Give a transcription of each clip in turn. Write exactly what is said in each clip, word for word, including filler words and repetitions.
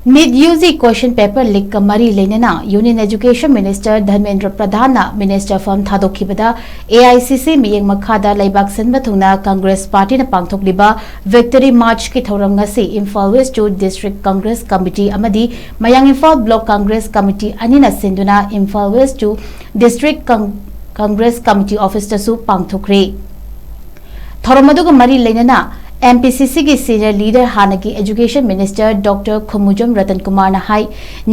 NEET UG question paper leak ꯀ ꯃꯔꯤ ꯂꯩꯅꯅ Union Education Minister Dharmendra ꯄ꯭ꯔꯙꯥꯟꯅ minister ꯐꯝ ꯊꯥꯗꯣꯛꯈꯤꯕꯗ AICC ꯃꯤꯠꯌꯦꯡ ꯃꯈꯥꯗ ꯂꯩꯕꯥꯛ ꯁꯤꯟꯕ ꯊꯨꯡꯅ Congress party ꯅ ꯄꯥꯡꯊꯣꯛꯂꯤꯕ Victory March ꯀꯤ ꯊꯧꯔꯝ ꯉꯁꯤ Imphal West to District Congress Committee ꯑꯃꯗꯤ Mayang Imphal Block Congress Committee ꯑꯅꯤꯅ ꯁꯤꯟꯗꯨꯅ Imphal West to District Con- Congress Committee office ꯇꯁꯨ ꯄꯥꯡꯊꯣꯛꯈ꯭ꯔꯦ꯫ ꯊꯧꯔꯝ ꯑꯗꯨꯒ ꯃꯔꯤ ꯂꯩꯅꯅ MPCC ꯒꯤ senior leader ꯍꯥꯟꯅꯒꯤ Education Minister Doctor ꯈꯨꯃꯨꯖꯝ ꯔꯇꯟ ꯀꯨꯃꯥꯔꯅ ꯍꯥꯏ,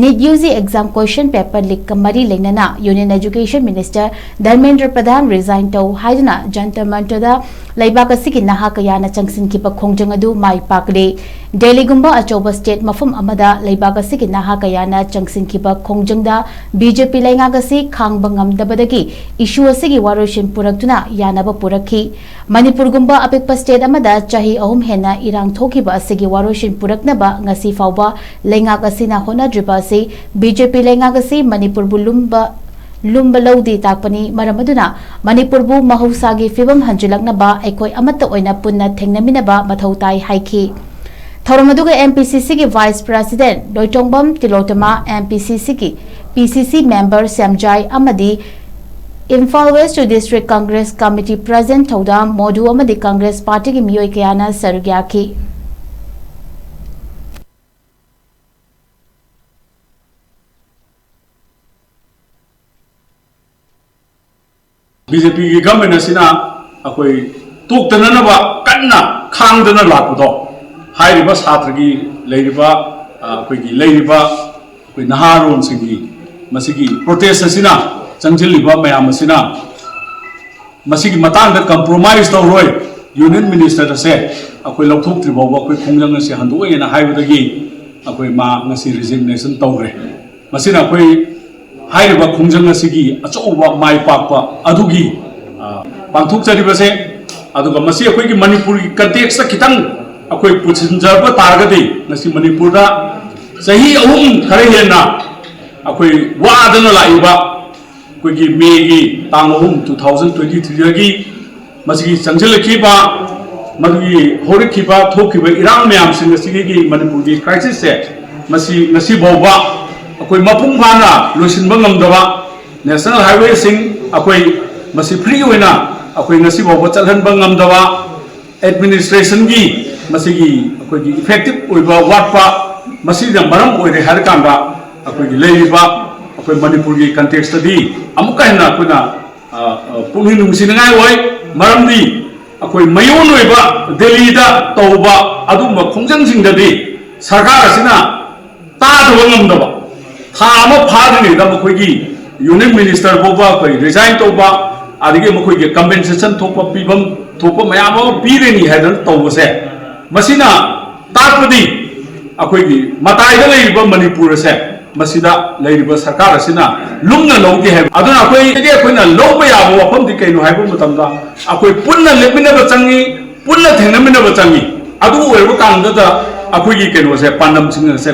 NEET UG exam question paper leak ꯀ ꯃꯔꯤ ꯂꯩꯅꯅ Union Education Minister ꯙꯔꯃꯦꯟꯗ꯭ꯔ ꯄ꯭ꯔꯙꯥꯟ resign ꯇꯧ ꯍꯥꯏꯗꯨꯅ ꯖꯟꯇꯔ ꯃꯟꯇꯔꯗ ꯂꯩꯕꯥꯛ ꯑꯁꯤꯒꯤ ꯅꯍꯥ ꯀꯌꯥꯅ ꯆꯪꯁꯤꯟꯈꯤꯕ ꯈꯣꯡꯖꯪ ꯑꯗꯨ ꯃꯥꯏ ꯄꯥꯛꯂꯦ꯫ ꯗꯦꯜꯂꯤꯒꯨꯝꯕ ꯑꯆꯧꯕ state ꯃꯐꯝ ꯑꯃꯗ ꯂꯩꯕꯥꯛ ꯑꯁꯤꯒꯤ ꯅꯍꯥ ꯀꯌꯥꯅ ꯆꯪꯁꯤꯟꯈꯤꯕ ꯈꯣꯡꯖꯪꯗ BJP ꯂꯩꯉꯥꯛ ꯑꯁꯤ ꯈꯥꯡꯕ ꯉꯝꯗꯕꯗꯒꯤ issue ꯑꯁꯤꯒꯤ ꯋꯥꯔꯣꯏꯁꯤꯟ ꯄꯨꯔꯛꯇꯨꯅ ꯌꯥꯅꯕ ꯄꯨꯔꯛꯈꯤ꯫ ꯃꯅꯤꯄꯨꯔꯒꯨꯝꯕ ꯑꯄꯤꯛꯄ state ꯑꯃꯗ ꯆꯍꯤ ꯑꯍꯨꯝ ꯍꯦꯟꯅ ꯏꯔꯥꯡ ꯊꯣꯛꯈꯤꯕ ꯑꯁꯤꯒꯤ ꯋꯥꯔꯣꯏꯁꯤꯟ ꯄꯨꯔꯛꯅꯕ ꯉꯁꯤ ꯐꯥꯎꯕ ꯂꯩꯉꯥꯛ ꯑꯁꯤꯅ ꯍꯣꯠꯅꯗ꯭ꯔꯤꯕ ꯑꯁꯤ BJP ꯂꯩꯉꯥꯛ ꯑꯁꯤ ꯃꯅꯤꯄꯨꯔꯕꯨ ꯂꯨꯝꯕ ꯂꯨꯝꯕ ꯂꯧꯗꯦ ꯇꯥꯛꯄꯅꯤ꯫ ꯃꯔꯝ ꯑꯗꯨꯅ ꯃꯅꯤꯄꯨꯔꯕꯨ ꯃꯍꯧꯁꯥꯒꯤ ꯐꯤꯕꯝ ꯍꯟꯖꯤꯜꯂꯛꯅꯕ ꯑꯩꯈꯣꯏ ꯑꯃꯠꯇ ꯑꯣꯏꯅ ꯄꯨꯟꯅ ꯊꯦꯡꯅꯃꯤꯟꯅꯕ ꯃꯊꯧ ꯇꯥꯏ ꯍꯥꯏꯈꯤ꯫ ꯊꯧꯔꯝ ꯑꯗꯨꯒ MPCC ꯒꯤ vice president ꯂꯣꯏꯇꯣꯡꯕꯝ ꯇꯤꯂꯣꯇꯃꯥ, MPCC ꯒꯤ PCC member ꯁ꯭ꯌꯥꯝꯖꯥꯏ ꯑꯃꯗꯤ Imphal West to District Congress Committee President ꯊꯧꯗꯥꯝ ꯃꯣꯗꯨ ꯑꯃꯗꯤ Congress party ꯒꯤ ꯃꯤꯑꯣꯏ ꯀꯌꯥꯅ ꯁꯔꯨꯛ ꯌꯥꯈꯤ꯫ BJP ꯒꯤ government ꯑꯁꯤꯅ ꯑꯩꯈꯣꯏ ꯇꯣꯛꯇꯅꯅꯕ ꯀꯟꯅ ꯈꯥꯡꯗꯅ ꯂꯥꯛꯄꯗꯣ, ꯍꯥꯏꯔꯤꯕ ꯁꯥꯇ꯭ꯔꯒꯤ ꯂꯩꯔꯤꯕ, ꯑ, ꯑꯩꯈꯣꯏꯒꯤ ꯂꯩꯔꯤꯕ ꯑꯩꯈꯣꯏ ꯅꯍꯥꯔꯣꯟꯁꯤꯡꯒꯤ ꯃꯁꯤꯒꯤ protest ꯑꯁꯤꯅ ꯆꯪꯁꯤꯜꯂꯤꯕ ꯃꯌꯥꯝ ꯑꯁꯤꯅ ꯃꯁꯤꯒꯤ ꯃꯇꯥꯡꯗ compromise ꯇꯧꯔꯣꯏ, Union Minister ꯑꯁꯦ ꯑꯩꯈꯣꯏ ꯂꯧꯊꯣꯛꯇ꯭ꯔꯤ ꯐꯥꯎꯕ ꯑꯩꯈꯣꯏ ꯈꯣꯡꯖꯪ ꯑꯁꯤ ꯍꯟꯗꯣꯛꯑꯣꯏꯅ ꯍꯥꯏꯕꯗꯒꯤ ꯑꯩꯈꯣꯏ ꯃꯥ ꯉꯁꯤ resignation ꯇꯧꯈ꯭ꯔꯦ꯫ ꯃꯁꯤꯅ ꯑꯩꯈꯣꯏ ꯍꯥꯏꯔꯤꯕ ꯈꯣꯡꯖꯪ ꯑꯁꯤꯒꯤ ꯑꯆꯧꯕ ꯃꯥꯏ ꯄꯥꯛꯄ ꯑꯗꯨꯒꯤ, ꯑ, ꯄꯥꯡꯊꯣꯛꯆꯔꯤꯕꯁꯦ꯫ ꯑꯗꯨꯒ ꯃꯁꯤ ꯑꯩꯈꯣꯏꯒꯤ ꯃꯅꯤꯄꯨꯔꯒꯤ context ꯇ ꯈꯤꯇꯪ ꯑꯩꯈꯣꯏ ꯄꯨꯁꯤꯟꯖꯔꯛꯄ ꯇꯥꯔꯒꯗꯤ, ꯉꯁꯤ ꯃꯅꯤꯄꯨꯔꯗ ꯆꯍꯤ ꯑꯍꯨꯝ ꯈꯔ ꯍꯦꯟꯅ ꯑꯩꯈꯣꯏ ꯋꯥꯗꯅ ꯂꯥꯛꯏꯕ ꯑꯩꯈꯣꯏꯒꯤ May ꯒꯤ ꯇꯥꯡ ꯑꯍꯨꯝ, two thousand twenty three ꯗꯒꯤ ꯃꯁꯤꯒꯤ ꯆꯪꯁꯤꯜꯂꯛꯈꯤꯕ, ꯃꯗꯨꯒꯤ ꯍꯧꯔꯛꯈꯤꯕ, ꯊꯣꯛꯈꯤꯕ ꯏꯔꯥꯡ ꯃꯌꯥꯝꯁꯤꯡ ꯑꯁꯤꯗꯒꯤ ꯃꯅꯤꯄꯨꯔꯒꯤ crisis ꯁꯦ ꯃꯁꯤ ꯉꯁꯤ ꯐꯥꯎꯕ ꯑꯩꯈꯣꯏ ꯃꯄꯨꯡ ꯐꯥꯅ ꯂꯣꯏꯁꯤꯟꯕ ꯉꯝꯗꯕ, ꯅꯦꯁꯅꯦꯜ ꯍꯥꯏꯋꯦꯁꯤꯡ ꯑꯩꯈꯣꯏ ꯃꯁꯤ ꯐ꯭ꯔꯤ ꯑꯣꯏꯅ ꯑꯩꯈꯣꯏ ꯉꯁꯤ ꯐꯥꯎꯕ ꯆꯠꯍꯟꯕ ꯉꯝꯗꯕ, ꯑꯦꯗꯃꯤꯅꯤꯁꯇ꯭ꯔꯦꯁꯟꯒꯤ ꯃꯁꯤꯒꯤ ꯑꯩꯈꯣꯏꯒꯤ ꯏꯐꯦꯛꯇꯤꯞ ꯑꯣꯏꯕ ꯋꯥꯠꯄ, ꯃꯁꯤꯅ ꯃꯔꯝ ꯑꯣꯏꯔꯦ ꯍꯥꯏꯔꯀꯥꯟꯗ ꯑꯩꯈꯣꯏꯒꯤ ꯂꯩꯔꯤꯕ ꯑꯩꯈꯣꯏ ꯃꯅꯤꯄꯨꯔꯒꯤ ꯀꯟꯇꯦꯛꯁꯇꯗꯤ ꯑꯃꯨꯛꯀ ꯍꯦꯟꯅ ꯑꯩꯈꯣꯏꯅ ꯄꯨꯛꯅꯤꯡ ꯅꯨꯡꯁꯤꯅꯤꯡꯉꯥꯏ ꯑꯣꯏ꯫ ꯃꯔꯝꯗꯤ ꯑꯩꯈꯣꯏ ꯃꯌꯣꯟ ꯑꯣꯏꯕ ꯗꯦꯜꯂꯤꯗ ꯇꯧꯕ ꯑꯗꯨꯒꯨꯝꯕ ꯈꯣꯡꯖꯪꯁꯤꯡꯗꯗꯤ ꯁꯔꯀꯥꯔ ꯑꯁꯤꯅ ꯇꯥꯗꯕ ꯉꯝꯗꯕ, ꯊꯥ ꯑꯃ ꯐꯥꯗ꯭ꯔꯤꯉꯩꯗ ꯃꯈꯣꯏꯒꯤ ꯌꯨꯅꯤꯌꯟ ꯃꯤꯅꯤꯁꯇꯔ ꯐꯥꯎꯕ ꯑꯩꯈꯣꯏ ꯔꯤꯖꯥꯏꯟ ꯇꯧꯕ, ꯑꯗꯒꯤ ꯃꯈꯣꯏꯒꯤ ꯀꯝꯄꯦꯟꯁꯦꯁꯟ ꯊꯣꯛꯄ, ꯄꯤꯐꯝ ꯊꯣꯛꯄ ꯃꯌꯥꯝ ꯑꯃ ꯄꯤꯔꯅꯤ ꯍꯥꯏꯗꯅ ꯇꯧꯕꯁꯦ, ꯃꯁꯤꯅ ꯇꯥꯛꯄꯗꯤ ꯑꯩꯈꯣꯏꯒꯤ ꯃꯇꯥꯏꯗ ꯂꯩꯔꯤꯕ ꯃꯅꯤꯄꯨꯔ ꯑꯁꯦ ꯃꯁꯤꯗ ꯂꯩꯔꯤꯕ ꯁꯔꯀꯥꯔ ꯑꯁꯤꯅ ꯂꯨꯝꯅ ꯂꯧꯗꯦ ꯍꯥꯏꯕ꯫ ꯑꯗꯨꯅ ꯑꯩꯈꯣꯏ, ꯑꯩꯈꯣꯏꯅ ꯂꯧꯕ ꯌꯥꯕ ꯋꯥꯐꯝꯗꯤ ꯀꯩꯅꯣ ꯍꯥꯏꯕ ꯃꯇꯝꯗ, ꯑꯩꯈꯣꯏ ꯄꯨꯟꯅ ꯂꯦꯞꯃꯤꯟꯅꯕ ꯆꯪꯉꯤ, ꯄꯨꯟꯅ ꯊꯦꯡꯅꯃꯤꯟꯅꯕ ꯆꯪꯉꯤ꯫ ꯑꯗꯨ ꯑꯣꯏꯔꯕ ꯀꯥꯟꯗꯨꯗ ꯑꯩꯈꯣꯏꯒꯤ ꯀꯩꯅꯣꯁꯦ, ꯄꯥꯟꯗꯝꯁꯤꯡ ꯑꯁꯦ